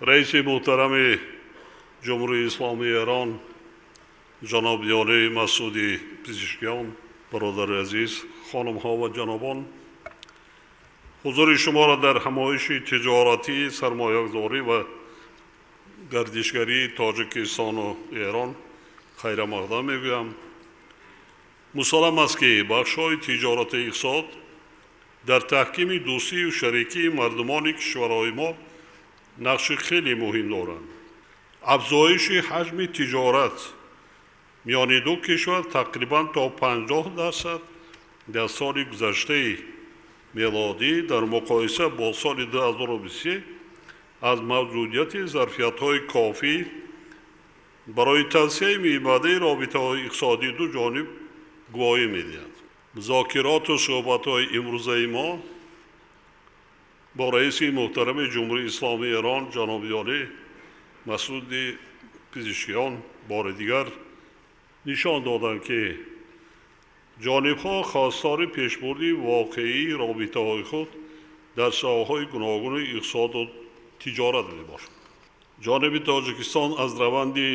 Раиси муҳтарами Ҷумҳурии Исломии Эрон, ҷаноби олӣ Масуди Пизишкиён, бародари азиз, хонумҳо ва ҷанобон, ҳузури шуморо дар ҳамоиши тиҷоратӣ, сармоягузорӣ ва гардишгарии Тоҷикистону Эрон хайрамақдам мегӯям. Мусаллам аст, ки бахшҳои тиҷорату иқтисод дар таҳкими дӯстию шарикии мардумони кишварҳои мо нақши хеле муҳим доранд. Афзоиши ҳаҷми тиҷорат миёни ду кишвар тақрибан то 50% дар соли гузаштаи мелодӣ дар муқоиса бо соли 2023 аз мавҷудияти зарфиятҳои кофӣ барои тавсеаи минбаъдаи робитаҳои иқтисодии ду ҷониб гувоҳӣ медиҳад. Музокироту суҳбатҳои имрӯзаи мо бо раиси муҳтарами Ҷумҳурии Исломии Эрон, ҷаноби олӣ Масуди Пизишкиён, бори дигар нишон доданд, ки ҷонибҳо хостори пешбурди воқеии робитаҳои худ дар соҳаҳои гуногуни иқтисоду тиҷорат мебошанд. Ҷониби Тоҷикистон аз раванди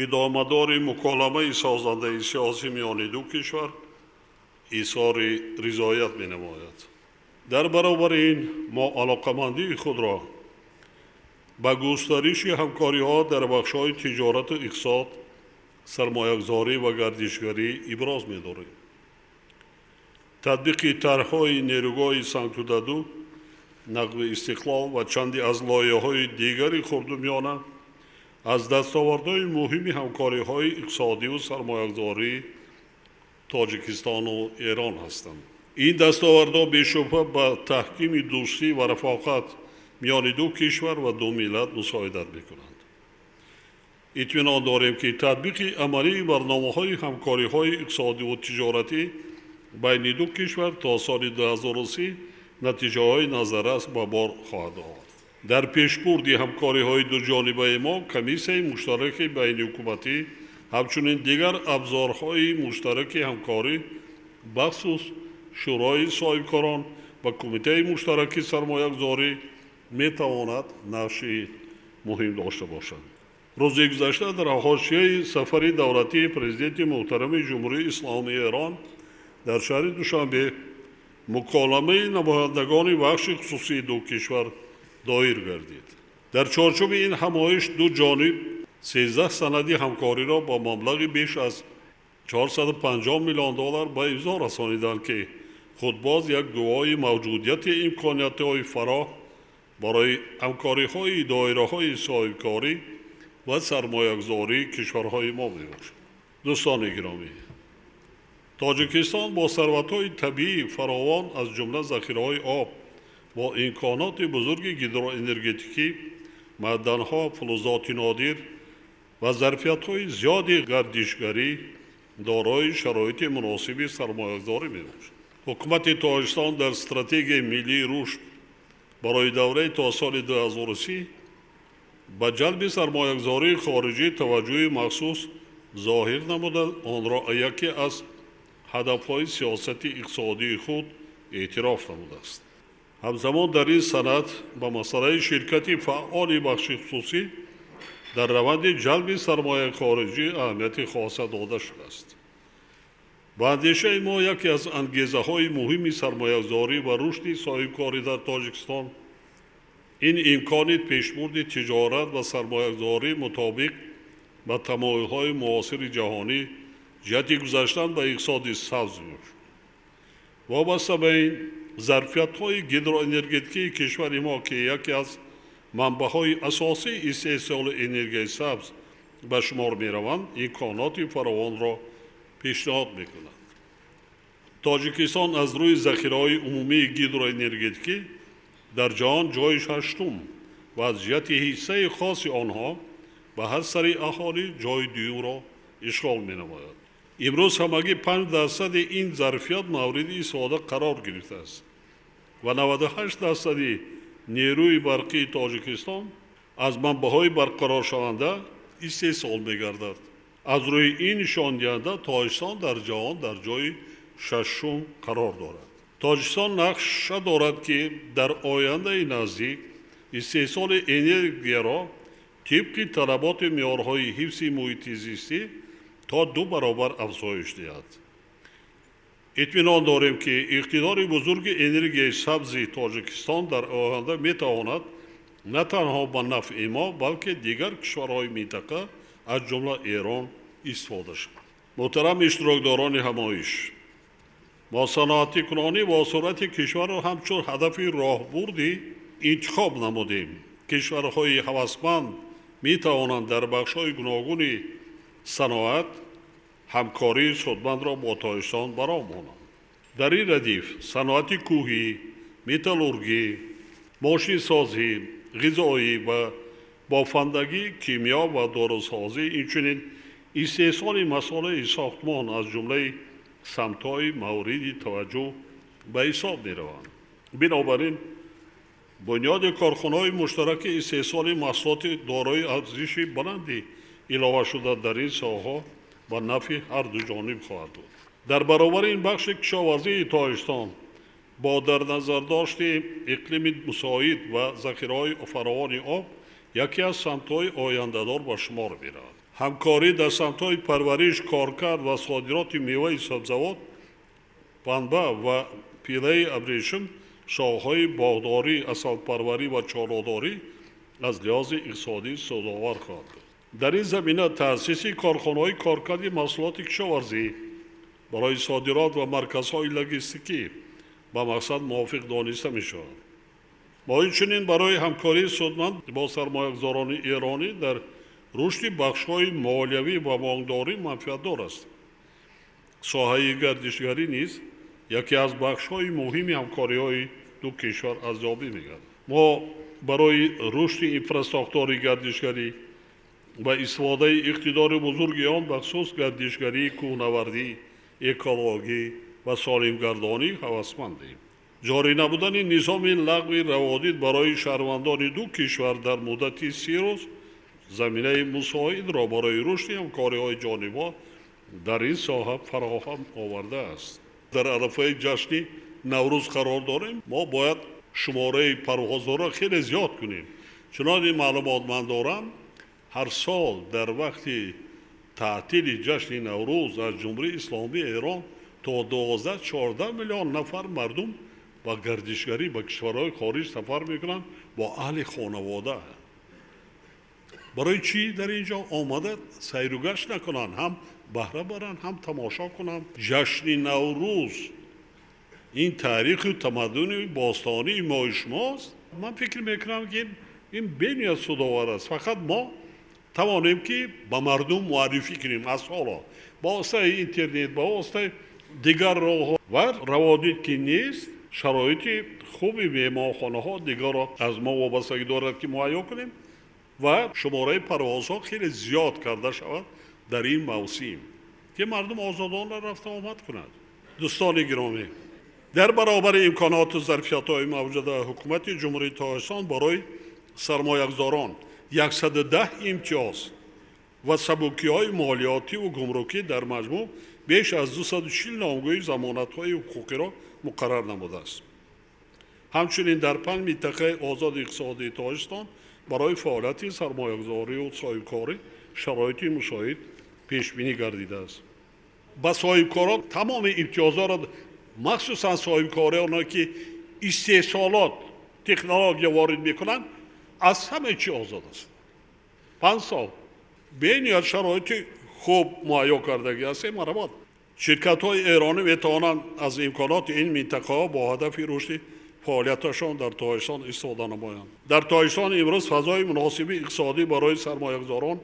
идомадори муколамаи созандаи сиёсӣ миёни ду кишвар изҳори ризоят менамояд. Дар баробари ин мо алоқамандии худро ба густариши ҳамкориҳо дар бахшҳои тиҷорату иқтисод, сармоягузорӣ ва гардишгарӣ иброз медорем. Татбиқи тарҳҳои нерӯгоҳи Сангтудаду, Нақби Истиқлол ва чанде аз лоиҳаҳои дигари хурду миёна аз дастовардҳои муҳими ҳамкориҳои иқтисодиву сармоягузории Тоҷикистону Эрон ҳастанд. Ин дастовардҳо бешубҳа ба таҳкими дӯстӣ ва рафоқат миёни ду кишвар ва ду миллат мусоидат мекунанд. Итминон дорем, ки татбиқи амалии барномаҳои ҳамкориҳои иқтисодиву тиҷоратӣ байни ду кишвар то соли 2030 натиҷаҳои назаррас ба бор хоҳад овард. Дар пешбурди ҳамкориҳои дуҷонибаи мо комиссияи муштараки байниҳукуматӣ, ҳамчунин дигар абзорҳои муштараки ҳамкорӣ, бахусус Шӯрои соҳибкорон ва Кумитаи муштараки сармоягузорӣ метавонад нақши муҳим дошта бошад. Рӯзи гузашта дар ҳошияи сафари давлатии Президенти муҳтарами Ҷумҳурии Исломии Эрон дар шаҳри Душанбе муколамаи намояндагони бахши хусусии ду кишвар доир гардид. Дар чорчӯби ин ҳамоиш ду ҷониб 13 санади ҳамкориро бо маблағи беш аз 450 миллион доллар ба имзо расониданд, ки худбоз як гувоҳи мавҷудияти имкониятҳои фароҳ барои ҳамкориҳои доираҳои соҳибкорӣ ва сармоягузории кишварҳои мо мебошад. Дӯстони гиромӣ, Тоҷикистон бо сарватҳои табиии фаровон, аз ҷумла захираҳои об, бо имконоти бузурги гидроэнергетикӣ, маъданҳо, филизоти нодир ва зарфиятҳои зиёди гардишгарӣ дорои шароити муносиби сармоягузорӣ мебошад. Ҳукумати Тоҷикистон дар стратегияи миллии рушд барои давраи то соли 2030 ба ҷалби сармоягузории хориҷӣ таваҷҷӯҳи махсус зоҳир намуда, онро яке аз ҳадафҳои сиёсати иқтисодии худ эътироф намудааст. Ҳамзамон дар ин санад ба масъалаи ширкати фаъоли бахши хусусӣ дар раванди ҷалби сармояи хориҷӣ аҳамияти хоса дода шудааст. Ба андешаи мо, яке аз ангезаҳои муҳими сармоягузорӣ ва рушди соҳибкорӣ дар Тоҷикистон ин имкони пешбурди тиҷорат ва сармоягузорӣ мутобиқ ба тамоюлҳои муосири ҷаҳонӣ ҷиҳати гузаштан ба иқтисоди сабз мебошад. Вобаста ба ин, зарфиятҳои гидроэнергетикии кишвари мо, ки яке аз манбаъҳои асосии истеҳсоли энергияи сабз ба шумор мераванд, имконоти фаровонро пешниҳод мекунад. Тоҷикистон аз рӯи захираҳои умумии гидроэнергетикӣ дар ҷаҳон ҷойи шаштум ва аз ҷиҳати ҳиссаи хоси онҳо ба ҳар сари аҳолӣ ҷойи дуюмро ишғол менамояд. Имрӯз ҳамагӣ 5% ин зарфият мавриди истифода қарор гирифтааст ва 98% нерӯи барқии Тоҷикистон аз манбаъҳои барқароршаванда истеҳсол мегардад. Аз рӯи ин нишондиҳанда Тоҷикистон дар ҷаҳон дар ҷойи шашум қарор дорад. Тоҷикистон нақша дорад, ки дар ояндаи наздик Истеҳсоли энергияро тибқи талаботи меъёрҳои ҳифзи муҳити зистӣ то 2 баробар афзоиш диҳад. Итминон дорем, ки иқтидори бузурги энергияи сабзи Тоҷикистон дар оянда метавонад на танҳо ба нафъи мо, балки дигар кишварҳои минтақа, аз ҷумла Эрон, истифода шавад. Муҳтарам иштирокдорони ҳамоиш, мо саноатикунонӣ бо суръати кишварро ҳамчун ҳадафи роҳбурдӣ интихоб намудем. Кишварҳои ҳавасманд метавонанд дар бахшҳои гуногуни саноат ҳамкории судмандро бо Тоҷикистон бароҳ монанд. Дар ин радиф саноати кӯҳӣ, металлургӣ, мошинсозӣ, ғизоӣ ва бофандагӣ, кимиё ва дорусозӣ, инчунин истеҳсоли масолеҳи сохтмон аз ҷумлаи самтҳои мавриди таваҷҷӯҳ ба ҳисоб мераванд. Бинобар ин бунёди корхонаҳои муштараки истеҳсоли маҳсулоти дорои арзиши баланди иловашуда дар ин соҳаҳо ба нафъи ҳар ду ҷониб хоҳад буд. Дар баробари ин бахши кишоварзии Тоҷикистон бо дар назардошти иқлими мусоид ва захираҳои фаровони об яке аз самтҳои ояндадор ба шумор меравад. Ҳамкорӣ дар самтҳои парвариш, коркард ва содироти меваи сабзавот, панба ва пилаи абрешим, соҳаҳои боғдорӣ, асалпарварӣ ва чорводорӣ аз лиҳози иқтисодӣ судовар хоҳад буд. Дар ин замина таъсиси корхонаҳои коркарди маҳсулоти кишоварзӣ барои содирот ва марказҳои логистикӣ ба мақсад мувофиқ дониста мешавад. Мо инчунин барои ҳамкории судманд бо сармоягузорони эронӣ дар рушди бахшҳои молиявӣ ва бонкдорӣ манфиатдор аст. Соҳаи гардишгарӣ низ яке аз бахшҳои муҳими ҳамкориҳои ду кишвар арзёбӣ мегардад. Мо барои рушди инфрасохтори гардишгарӣ ва истифодаи иқтидори бузурги он, бахусус гардишгарии кӯҳнавардӣ, экологӣ ва солимгардонӣ ҳавасмандем. Ҷорӣ набудани низоми лағви раводид барои шаҳрвандони ду кишвар дар муддати 30 рӯз заминаи мусоидро барои рушди ҳамкориҳои ҷонибҳо дар ин соҳа фароҳам овардааст. Дар арафаи ҷашни Наврӯз қарор дорем. Мо бояд шумораи парвозҳоро хеле зиёд кунем. Чунони маълумот ман дорам, ҳар сол дар вақти таътили ҷашни Наврӯз аз Ҷумҳурии Исломии Эрон то 12-14 миллион нафар мардум ба гардишгарӣ ба кишварҳои хориҷ сафар мекунанд бо аҳли хонавода. Барои чӣ дар ин ҷо омада сайру гашт накунанд, ҳам баҳра баранд, ҳам тамошо кунанд? Ҷашни Наврӯз ин таъриху тамаддуни бостонии мои шумост. Ман фикр мекунам, ки ин бениҳоят судовар аст. Фақат мо тавонем, ки ба мардум муаррифӣ кунем аз ҳоло ба воситаи интернет, ба воситаи дигар роҳҳо ва раводид ки нест, шароити хуби меҳмонхонаҳо дигарро аз мо вобастагӣ дорад, ки муҳайё кунем ва шумораи парвозҳо хеле зиёд карда шавад дар ин мавсим, ки мардум озодона рафта омад кунад. Дӯстони гиромӣ, дар баробари имконоту зарфиятҳои мавҷуда ҳукумати Ҷумҳурии Тоҷикистон барои сармоягузорон 110 имтиёз ва сабукиҳои молиётиву гумрукӣ дар маҷмӯъ беш аз 240 номгӯи замонатҳои ҳуқуқиро муқаррар намудааст. Ҳамчунин дар 5 минтақаи озоди иқтисодии Тоҷикистон барои фаъолияти сармоягузорию соҳибкорӣ шароити мусоид пешбинӣ гардидааст. Ба соҳибкорон тамоми имтиёзҳоро, махсусан соҳибкороне ки истеҳсолот, технология ворид мекунанд, аз ҳама чӣ озод аст. 5 сол бениҳоят шароити хуб муҳайё кардагӣ ҳастем. Марҳамат, ширкатҳои эронӣ метавонанд аз имконоти ин минтақаҳо бо ҳадафи рушди фаъолияташон дар Тоҷикистон истифода намоянд. Дар Тоҷикистон имрӯз фазои муносиби иқтисодӣ барои сармоягузорон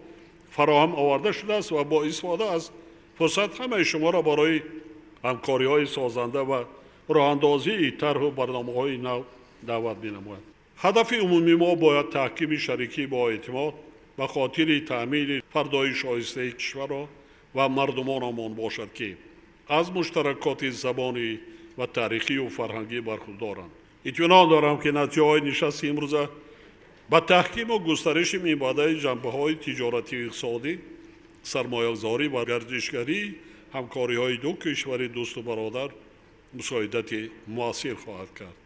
фароҳам оварда шудааст ва бо истифода аз фурсат ҳамаи шуморо барои ҳамкориҳои созанда ва роҳандозии тарҳу барномаҳои нав даъват менамояд. Ҳадафи умумии мо бояд таҳкими шарикӣ бо эътимод ба хотири таъмини фардои шоистаи кишварро ва мардумонамон бошад, ки аз муштаракоти забонӣ ва таърихию фарҳангӣ бархурдоранд. Итминон дорам, ки натиҷаҳои нишасти имрӯза ба таҳкиму густариши минбаъдаи ҷанбаҳои тиҷоратию иқтисодӣ, сармоягузорӣ ва гардишгарӣ, ҳамкориҳои ду кишвари дӯсту бародар мусоидати муассир хоҳад кард.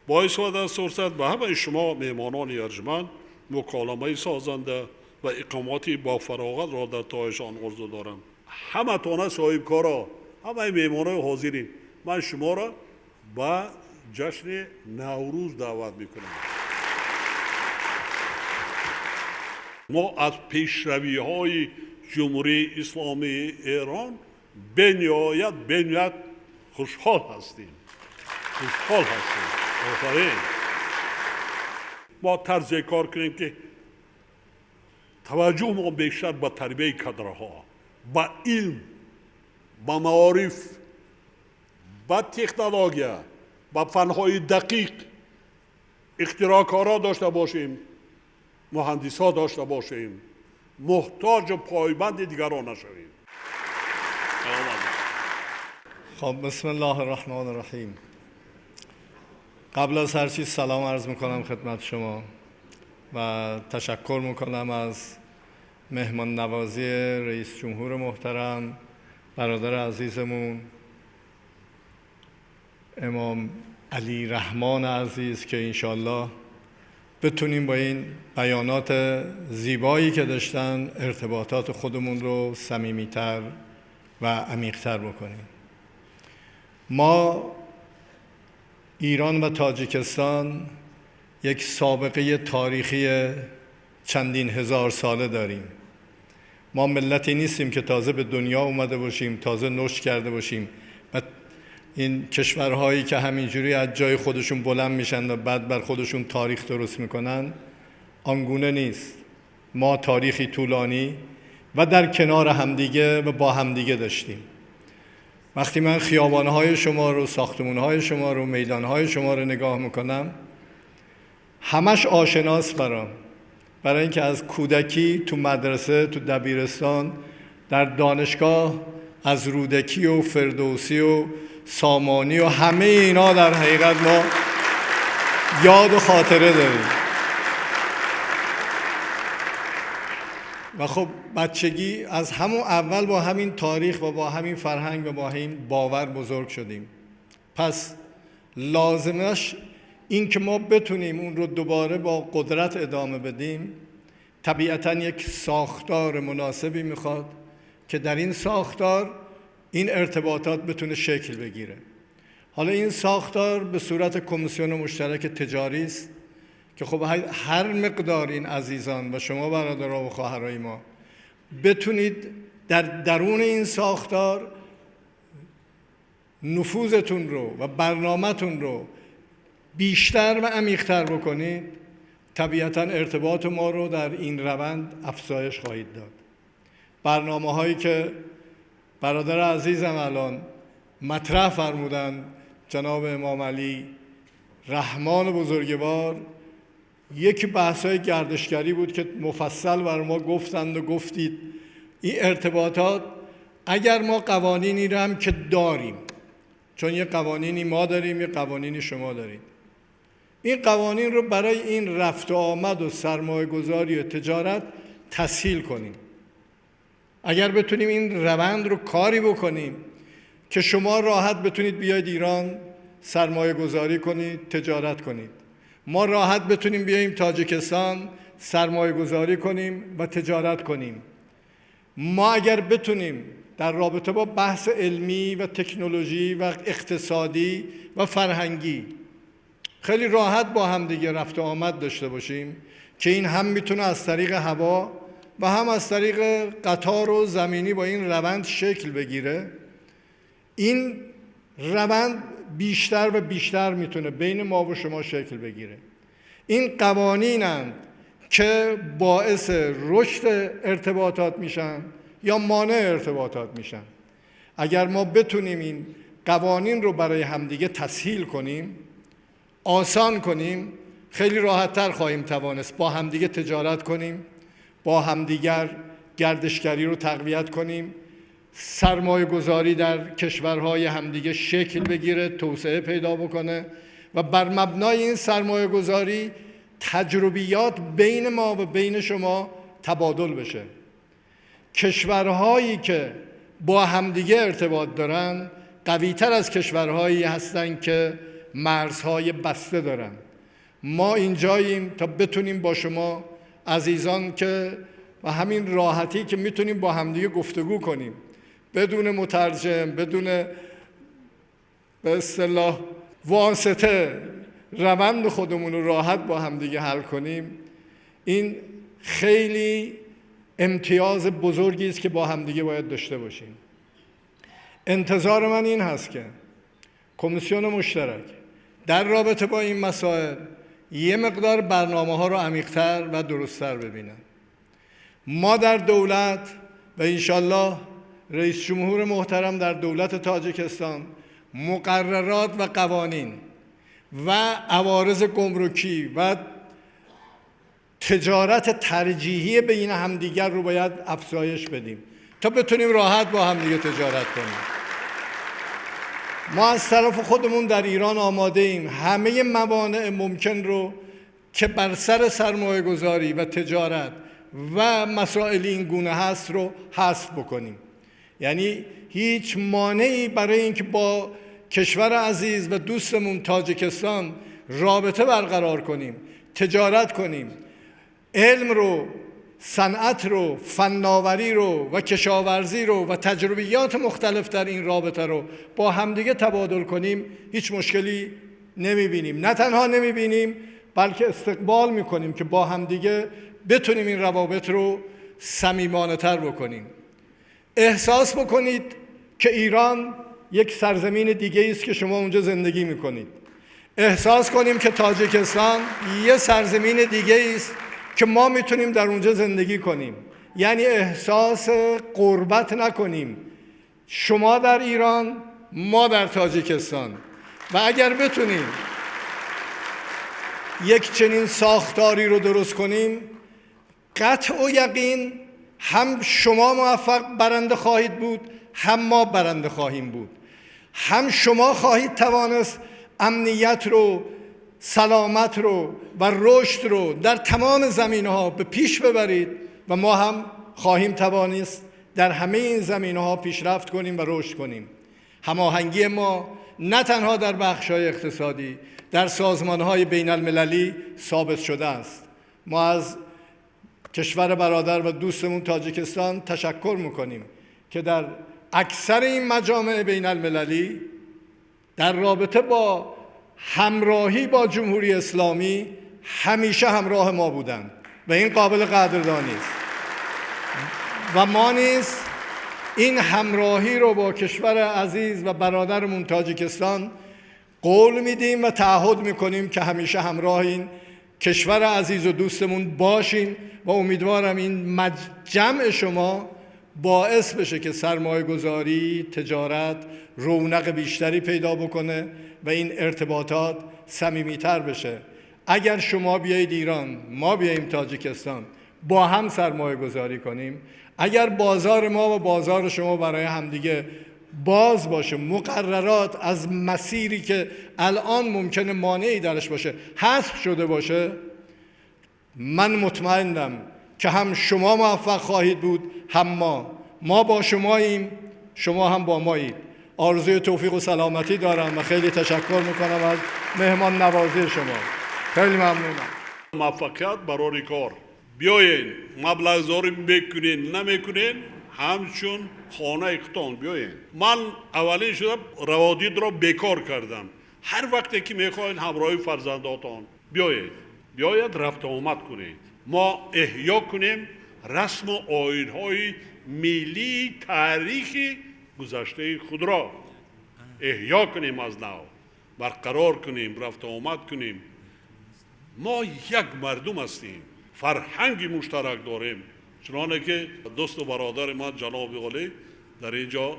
Бо истифода аз фурсат ба ҳамаи шумо меҳмонони арҷманд муколамаи созанда ва иқомоти бофароғатро дар тоишон орзу дорам. Ҳаматона соҳибкоро, ҳамаи меҳмонои ҳозирин, ман шуморо ба ҷашни Наврӯз даъват мекунам. Мо аз пешравиҳои Ҷумҳурии Исломии Эрон бениҳоят хушҳол ҳастем. Хушҳол ҳастем. Офарин. Мо тарзе кор кунем, ки таваҷҷӯҳ мо бештар ба тарбияи кадрҳо, ба илм, ба маориф, ба технология, ба фанҳои дақиқ ихтироъкорҳо дошта бошем, муҳандисҳо дошта бошем, муҳтоҷу пойбанди дигарон нашавем. خب بسم الله الرحمن الرحیم. قبل از هر چیز سلام عرض میکنم خدمت شما و تشکر میکنم از مهمان نوازی رئیس جمهور محترم، برادر عزیزمون امام علی رحمان عزیز، که انشالله بتونیم با این بیانات زیبایی که داشتن ارتباطات خودمون رو صمیمیتر و عمیق‌تر بکنیم. ما ایران و تاجیکستان یک سابقه تاریخی چندین هزار ساله داریم. ما ملتی نیستیم که تازه به دنیا اومده باشیم، تازه نشد کرده باشیم و این کشورهایی که همینجوری از جای خودشون بلند میشن و بعد بر خودشون تاریخ درست میکنن، آنگونه نیست. ما تاریخی طولانی و در کنار همدیگه و با همدیگه داشتیم. وقتی من خیابانهای شما رو، ساختمونهای شما رو، میدانهای شما رو نگاه میکنم، همش آشناس برام، برای اینکه از کودکی تو مدرسه، تو دبیرستان، در دانشگاه از رودکی و فردوسی و سامانی و همه اینا در حقیقت ما یاد و خاطره داریم. و خب بچگی از همون اول با همین تاریخ و با همین فرهنگ و با همین باور بزرگ شدیم. پس لازمش این که ما بتونیم اون رو دوباره با قدرت ادامه بدیم، طبیعتاً یک ساختار مناسبی میخواد که در این ساختار این ارتباطات بتونه شکل بگیره. حالا این ساختار به صورت کمیسیون مشترک تجاری است که خب هر مقدار این عزیزان و شما برادرها و خواهرای ما بتونید در درون این ساختار نفوذتون رو و برنامه‌تون رو بیشتر و عمیق‌تر بکنید، طبیعتاً ارتباط ما رو در این روند افزایش خواهید داد. برنامه‌هایی که برادر عزیزم الان مطرح فرمودن، جناب امام علی رحمان بزرگوار، یکی بحث‌های گردشگری بود که مفصل بر ما گفتند و گفتید. این ارتباطات اگر ما قوانینی رو هم که داریم، چون یه قوانینی ما داریم، یه قوانینی شما دارید، این قوانین رو برای این رفت و آمد و سرمایه‌گذاری و تجارت تسهیل کنیم. اگر بتونیم این روند رو کاری بکنیم که شما راحت بتونید بیاید ایران سرمایه گذاری کنید، تجارت کنید، ما راحت بتونیم بیاییم تاجیکستان سرمایه گذاری کنیم و تجارت کنیم، ما اگر بتونیم در رابطه با بحث علمی و تکنولوژی و اقتصادی و فرهنگی خیلی راحت با هم دیگه رفت و آمد داشته باشیم، که این هم میتونه از طریق هوا و هم از طریق قطار و زمینی با این روند شکل بگیره، این روند بیشتر و بیشتر میتونه بین ما و شما شکل بگیره. این قوانینند که باعث رشد ارتباطات میشن یا مانع ارتباطات میشن. اگر ما بتونیم این قوانین رو برای همدیگه تسهیل کنیم، آسان کنیم، خیلی راحت‌تر خواهیم توانست با همدیگه تجارت کنیم، با همدیگر گردشگری رو تقویت کنیم، سرمایه گذاری در کشورهای همدیگه شکل بگیره، توسعه پیدا بکنه و بر مبنای این سرمایه گذاری تجربیات بین ما و بین شما تبادل بشه. کشورهایی که با همدیگه ارتباط دارن قوی‌تر از کشورهایی هستن که مرزهای بسته دارن. ما اینجاییم تا بتونیم با شما عزیزان که و همین راحتی که میتونیم با همدیگه گفتگو کنیم، بدون مترجم، بدون به اصطلاح واسطه، روند خودمون رو راحت با همدیگه حل کنیم. این خیلی امتیاز بزرگی است که با همدیگه باید داشته باشیم. انتظار من این هست که کمیسیون مشترک در رابطه با این مسائل یه مقدار برنامه ها رو عمیق‌تر و درست‌تر ببینن. ما در دولت و انشالله رئیس جمهور محترم در دولت تاجیکستان مقررات و قوانین و عوارض گمرکی و تجارت ترجیحی بین همدیگر رو باید افزایش بدیم تا بتونیم راحت با همدیگه تجارت کنیم. ما از طرف خودمون در ایران آماده ایم همه موانع ممکن رو که بر سر سرمایه گذاری و تجارت و مسائل این گونه هست رو حذف بکنیم. یعنی هیچ مانعی برای اینکه با کشور عزیز و دوستمون تاجیکستان رابطه برقرار کنیم، تجارت کنیم، علم رو، صنعت رو، فناوری رو و کشاورزی رو و تجربیات مختلف در این رابطه رو با همدیگه تبادل کنیم، هیچ مشکلی نمیبینیم. نه تنها نمیبینیم بلکه استقبال میکنیم که با همدیگه بتونیم این روابط رو صمیمانه تر بکنیم. احساس بکنید که ایران یک سرزمین دیگه است که شما اونجا زندگی میکنید. احساس کنیم که تاجیکستان یه سرزمین دیگه است که ما میتونیم در اونجا زندگی کنیم. یعنی احساس غربت نکنیم، شما در ایران، ما در تاجیکستان. و اگر بتونیم یک چنین ساختاری رو درست کنیم، قطع و یقین هم شما موفق برنده خواهید بود، هم ما برنده خواهیم بود. هم شما خواهید توانست امنیت رو، سلامت رو و رشد رو در تمام زمینه‌ها به پیش ببرید و ما هم خواهیم توانست در همه این زمینه‌ها پیشرفت کنیم و رشد کنیم. هماهنگی ما نه تنها در بخش‌های اقتصادی، در سازمان‌های بین‌المللی ثابت شده است. ما از کشور برادر و دوستمون تاجیکستان تشکر می‌کنیم که در اکثر این مجامع بین‌المللی در رابطه با همراهی با جمهوری اسلامی همیشه همراه ما بودند و این قابل قدردانی است. و ما نیز این همراهی رو با کشور عزیز و برادرمون تاجیکستان قول میدیم و تعهد میکنیم که همیشه همراه این کشور عزیز و دوستمون باشیم و امیدوارم این جمع شما باعث بشه که سرمایه گذاری، تجارت رونق بیشتری پیدا بکنه و این ارتباطات صمیمیتر بشه. اگر شما بیایید ایران، ما بیاییم تاجیکستان، با هم سرمایه گذاری کنیم، اگر بازار ما و بازار شما برای همدیگه باز باشه، مقررات از مسیری که الان ممکنه مانعی درش باشه حذف شده باشه، من مطمئنم که هم شما موفق خواهید بود، هم ما. ما با شماییم، شما هم با مایید. آرزوی توفیق و سلامتی دارم و خیلی تشکر میکنم از مهمان نوازی شما. خیلی ممنونم. موفقیت برای کار. بیاین مبلغ میکنین نمیکنین، همچون خانه اختان بیاین. من اولین شده روادید را بیکار کردم. هر وقتی که میخواین همراه فرزنداتان بیایید، بیاید رفت آمد کنید. ما احیا کنیم رسم و آیین‌های ملی تاریخی گذشته خود را احیا کنیم، از نو برقرار کنیم، رفت آمد کنیم. ما یک مردم هستیم، فرهنگ مشترک داریم، چنانه که دوست و برادر ما جناب عالی در اینجا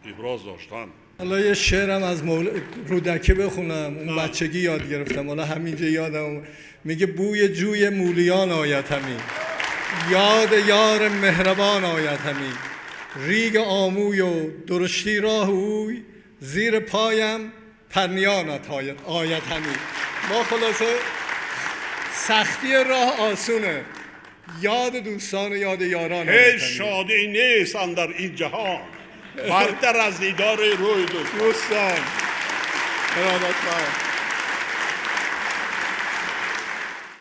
ابراز داشتن. حالا یه شعرم از رودکی بخونم، اون بچگی یاد گرفتم، حالا همینجا یادم میگه: بوی جوی مولیان آید همی، یاد یار مهربان آید همی، ریگ آموی و درشتی راه اوی، زیر پایم پرنیانت آید همی. ما خلاصه سختی راه آسونه، یاد دوستان و یاد یاران. هیچ شادی نیست اندر این جهان برتر از دیدار روی دوستان. ارادتمند.